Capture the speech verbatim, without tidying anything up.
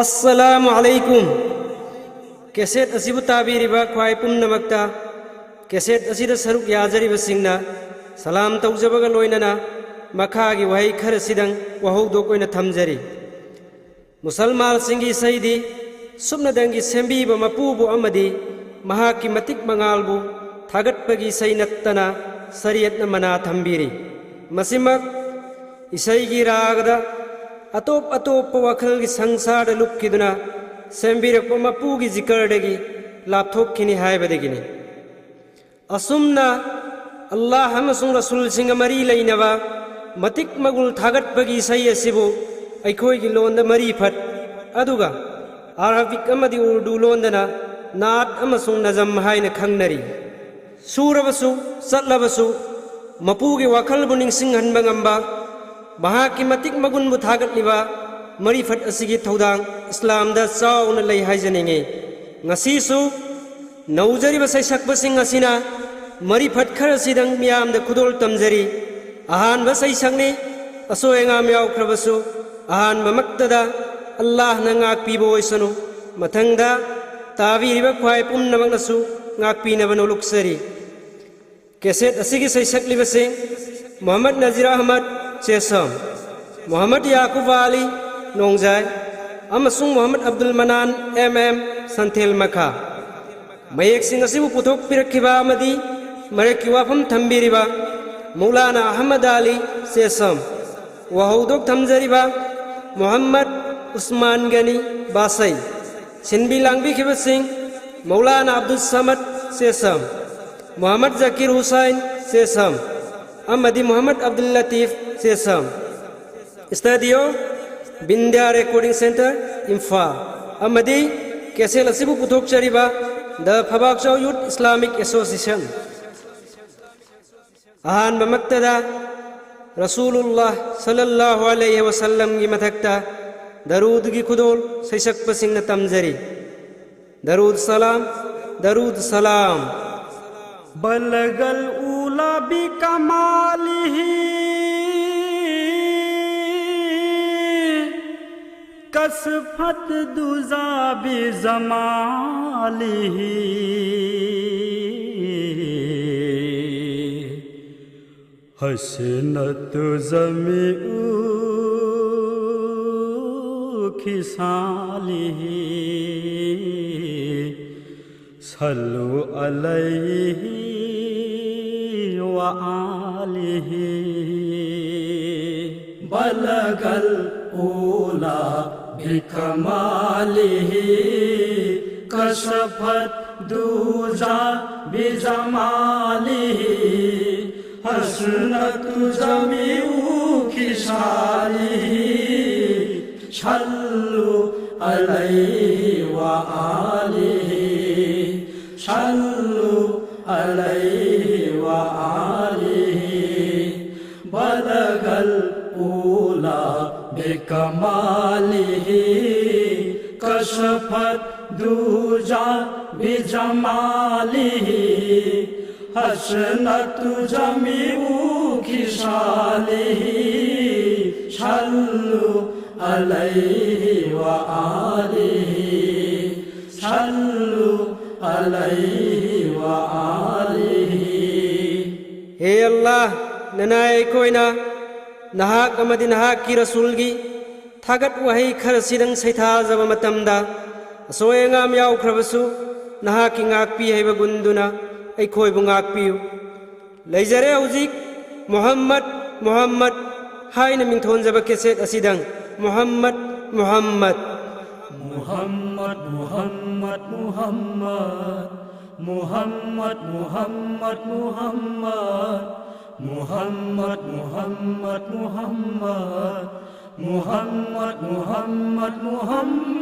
ꯑꯁꯂꯥꯃꯨ ꯑꯂꯩꯀꯨꯝ꯫ Cassette ꯑꯁꯤꯕꯨ ꯇꯥꯕꯤꯔꯤꯕ ꯈ꯭ꯋꯥꯏ ꯄꯨꯝꯅꯃꯛꯇ, ꯀꯦꯁꯦꯠ ꯑꯁꯤꯗ ꯁꯔꯨꯛ ꯌꯥꯖꯔꯤꯕꯁꯤꯡꯅ ꯁꯂꯥꯝ ꯇꯧꯖꯕꯒ ꯂꯣꯏꯅꯅ ꯃꯈꯥꯒꯤ ꯋꯥꯍꯩ ꯈꯔꯁꯤꯗꯪ ꯋꯥꯍꯧꯗꯣꯛ ꯑꯣꯏꯅ ꯊꯝꯖꯔꯤ꯫ ꯃꯨꯁꯜꯃꯥꯟꯁꯤꯡꯒꯤ ꯏꯁꯩꯗꯤ ꯁꯨꯞꯅꯗꯪꯒꯤ ꯁꯦꯝꯕꯤꯕ ꯃꯄꯨꯕꯨ ꯑꯃꯗꯤ ꯃꯍꯥꯛꯀꯤ ꯃꯇꯤꯛ ꯃꯉꯥꯜꯕꯨ ꯊꯥꯒꯠꯄꯒꯤ ꯏꯁꯩ ꯅꯠꯇꯅ ꯁꯔꯤꯌꯠꯅ ꯃꯅꯥ ꯊꯝꯕꯤꯔꯤ꯫ ꯃꯁꯤꯃꯛ ꯏꯁꯩꯒꯤ ꯔꯥꯒꯗ ꯑꯇꯣꯞ ꯑꯇꯣꯞꯄ ꯋꯥꯈꯜꯒꯤ ꯁꯪꯁꯥꯔꯗ ꯂꯨꯞꯈꯤꯗꯨꯅ ꯁꯦꯝꯕꯤꯔꯛꯄ ꯃꯄꯨꯒꯤ ꯖꯤꯀꯔꯗꯒꯤ ꯂꯥꯞꯊꯣꯛꯈꯤꯅꯤ ꯍꯥꯏꯕꯗꯒꯤꯅꯤ꯫ ꯑꯁꯨꯝꯅ ꯑꯜꯂꯥꯍ ꯑꯃꯁꯨꯡ ꯔꯁꯨꯜꯁꯤꯡꯒ ꯃꯔꯤ ꯂꯩꯅꯕ ꯃꯇꯤꯛ ꯃꯒꯨꯜ ꯊꯥꯒꯠꯄꯒꯤ ꯏꯁꯩ ꯑꯁꯤꯕꯨ ꯑꯩꯈꯣꯏꯒꯤ ꯂꯣꯟꯗ ꯃꯔꯤꯐꯠ, ꯑꯗꯨꯒ ꯑꯥꯔꯥꯕꯤꯛ ꯑꯃꯗꯤ ꯎꯔꯗꯨ ꯂꯣꯟꯗꯅ ꯅꯥꯠ ꯑꯃꯁꯨꯡ ꯅꯖꯝ ꯍꯥꯏꯅ ꯈꯪꯅꯔꯤ꯫ ꯁꯨꯔꯕꯁꯨ, ꯆꯠꯂꯕꯁꯨ, ꯃꯄꯨꯒꯤ ꯋꯥꯈꯜꯕꯨ ꯅꯤꯡꯁꯤꯡꯍꯟꯕ ꯉꯝꯕ, ꯃꯍꯥꯛꯀꯤ ꯃꯇꯤꯛ ꯃꯒꯨꯟꯕꯨ ꯊꯥꯒꯠꯂꯤꯕ ꯃꯔꯤꯐꯠ ꯑꯁꯤꯒꯤ ꯊꯧꯗꯥꯡ ꯏꯁꯂꯥꯝꯗ ꯆꯥꯎꯅ ꯂꯩ ꯍꯥꯏꯖꯅꯤꯡꯏ꯫ ꯉꯁꯤꯁꯨ ꯅꯧꯖꯔꯤꯕ ꯁꯩꯁꯛꯄꯁꯤꯡ ꯑꯁꯤꯅ ꯃꯔꯤꯐꯠ ꯈꯔꯁꯤꯗꯪ ꯃꯤꯌꯥꯝꯗ ꯈꯨꯗꯣꯜ ꯇꯝꯖꯔꯤ꯫ ꯑꯍꯥꯟꯕ ꯁꯩꯁꯛꯅꯤ꯫ ꯑꯁꯣꯏ ꯑꯉꯥꯝ ꯌꯥꯎꯈ꯭ꯔꯕꯁꯨ ꯑꯍꯥꯟꯕꯃꯛꯇꯗ ꯑꯜꯂꯥꯍꯅ ꯉꯥꯛꯄꯤꯕ ꯑꯣꯏꯁꯅꯨ꯫ ꯃꯊꯪꯗ ꯇꯥꯕꯤꯔꯤꯕ ꯈ꯭ꯋꯥꯏ ꯄꯨꯝꯅꯃꯛꯅꯁꯨ ꯉꯥꯛꯄꯤꯅꯕ ꯅꯣꯂꯨꯛꯆꯔꯤ꯫ ꯀꯦꯁꯦꯠ ꯑꯁꯤꯒꯤ ꯁꯩꯁꯛꯂꯤꯕꯁꯤꯡ: ꯃꯨꯍꯝꯃꯗ ꯅꯖꯤꯔ ꯑꯍꯃꯗ, ꯆꯦꯁꯝ, ꯃꯨꯍꯝꯃꯗ ꯌꯥꯀꯨꯕ ꯑꯂꯤ, ꯅꯣꯡꯖꯥꯏ, ꯑꯃꯁꯨꯡ ꯃꯨꯍꯝꯃꯗ ꯑꯕꯗꯨꯜ ꯃꯅꯥꯟ, ꯑꯦꯝ ꯑꯦꯝ, ꯁꯟꯊꯦꯜ ꯃꯈꯥ꯫ ꯃꯌꯦꯛꯁꯤꯡ ꯑꯁꯤꯕꯨ ꯄꯨꯊꯣꯛꯄꯤꯔꯛꯈꯤꯕ ꯑꯃꯗꯤ ꯃꯔꯛꯀꯤ ꯋꯥꯐꯝ ꯊꯝꯕꯤꯔꯤꯕ ꯃꯧꯂꯥꯅꯥ ꯑꯍꯃꯗ ꯑꯂꯤ, ꯆꯦꯁꯝ꯫ ꯋꯥꯍꯧꯗꯣꯛ ꯊꯝꯖꯔꯤꯕ ꯃꯨꯍꯝꯃꯗ ꯎꯁꯃꯥꯟ ꯒꯅꯤ, ꯕꯥꯁꯩ꯫ ꯁꯤꯟꯕꯤ ꯂꯥꯡꯕꯤꯈꯤꯕꯁꯤꯡ: ꯃꯧꯂꯥꯅꯥ ꯑꯕꯗꯨꯜ ꯁꯃꯗ, ꯆꯦꯁꯝ, ꯃꯨꯍꯝꯃꯗ ꯖꯀꯤꯔ ꯍꯨꯁꯥꯏꯟ, ꯆꯦꯁꯝ, ꯑꯃꯗꯤ ꯃꯨꯍꯝꯃꯗ ꯑꯕꯗꯨꯜ ꯂꯇꯤꯐ, ꯆꯦꯁꯝ꯫ Studio: Vindhya recording centre, Imphal. ꯑꯃꯗꯤ ꯀꯦꯁꯦꯠ ꯑꯁꯤꯕꯨ ꯄꯨꯊꯣꯛꯆꯔꯤꯕ the Phabakchao youth Islamic association. ꯑꯍꯥꯟꯕꯃꯛꯇꯗ ꯔꯁꯨꯂꯨꯜꯂꯥꯍ ꯁꯜꯂꯜꯂꯥꯍꯨ ꯑꯂꯩꯍꯤ ꯋꯁꯜꯂꯝꯒꯤ ꯃꯊꯛꯇ ꯗꯔꯨꯗꯒꯤ ꯈꯨꯗꯣꯜ ꯁꯩꯁꯛꯄꯁꯤꯡꯅ ꯇꯝꯖꯔꯤ꯫ ꯗꯔꯨꯗ ꯁꯂꯥꯝ, ꯗꯔꯨꯗ ꯁꯂꯥꯝ꯫ بلغ العلا بكماله كشفت دجى بجماله، حسنت جميع خصاله. صلوا عليه وآله. بلغ العلا بكماله، كشفت دجى بجماله، حسنت جميع خصاله. صلوا عليه وآله، صلوا عليه وآله. بلغ العلا بكماله، كشفت دجى بجماله، حسنت جميع خصاله. صلوا عليه وآله، صلوا عليه وآله. ꯍꯦ ꯑꯜꯂꯥꯍ, ꯅꯅꯥꯏ ꯑꯩꯈꯣꯏꯅ ꯅꯍꯥꯛ ꯑꯃꯗꯤ ꯅꯍꯥꯛꯀꯤ ꯔꯁꯨꯜꯒꯤ ꯊꯥꯒꯠ ꯋꯥꯍꯩ ꯈꯔꯁꯤꯗꯪ ꯁꯩꯊꯥꯖꯕ ꯃꯇꯝꯗ, ꯑꯁꯣꯏ ꯑꯉꯥꯝ ꯌꯥꯎꯈ꯭ꯔꯕꯁꯨ ꯅꯍꯥꯛꯀꯤ ꯉꯥꯛꯄꯤ ꯍꯩꯕ ꯒꯨꯟꯗꯨꯅ ꯑꯩꯈꯣꯏꯕꯨ ꯉꯥꯛꯄꯤꯌꯨ꯫ ꯂꯩꯖꯔꯦ ꯍꯧꯖꯤꯛ ꯃꯨꯍꯝꯃꯗ, ꯃꯨꯍꯝꯃꯗ ꯍꯥꯏꯅ ꯃꯤꯡꯊꯣꯟꯖꯕ ꯀꯦꯁꯦꯠ ꯑꯁꯤꯗꯪ꯫ ꯃꯨꯍꯝꯃꯗ, ꯃꯨꯍꯝꯃꯗ꯫ ꯃꯨꯍꯝꯃꯗ, ꯃꯨꯍꯝꯃꯗ, ꯃꯨꯍꯝꯃꯗ꯫ ꯃꯨꯍꯝꯃꯗ, ꯃꯨꯍꯝꯃꯗ, ꯃꯨꯍꯝꯃꯗ꯫ ꯃꯨꯍꯝꯃꯗ, ꯃꯨꯍꯝꯃꯗ, ꯃꯨꯍꯝꯃꯗ꯫ ꯃꯨꯍꯝꯃꯗ, ꯃꯨꯍꯝꯃꯗ, ꯃꯨꯍꯝꯃꯗ꯫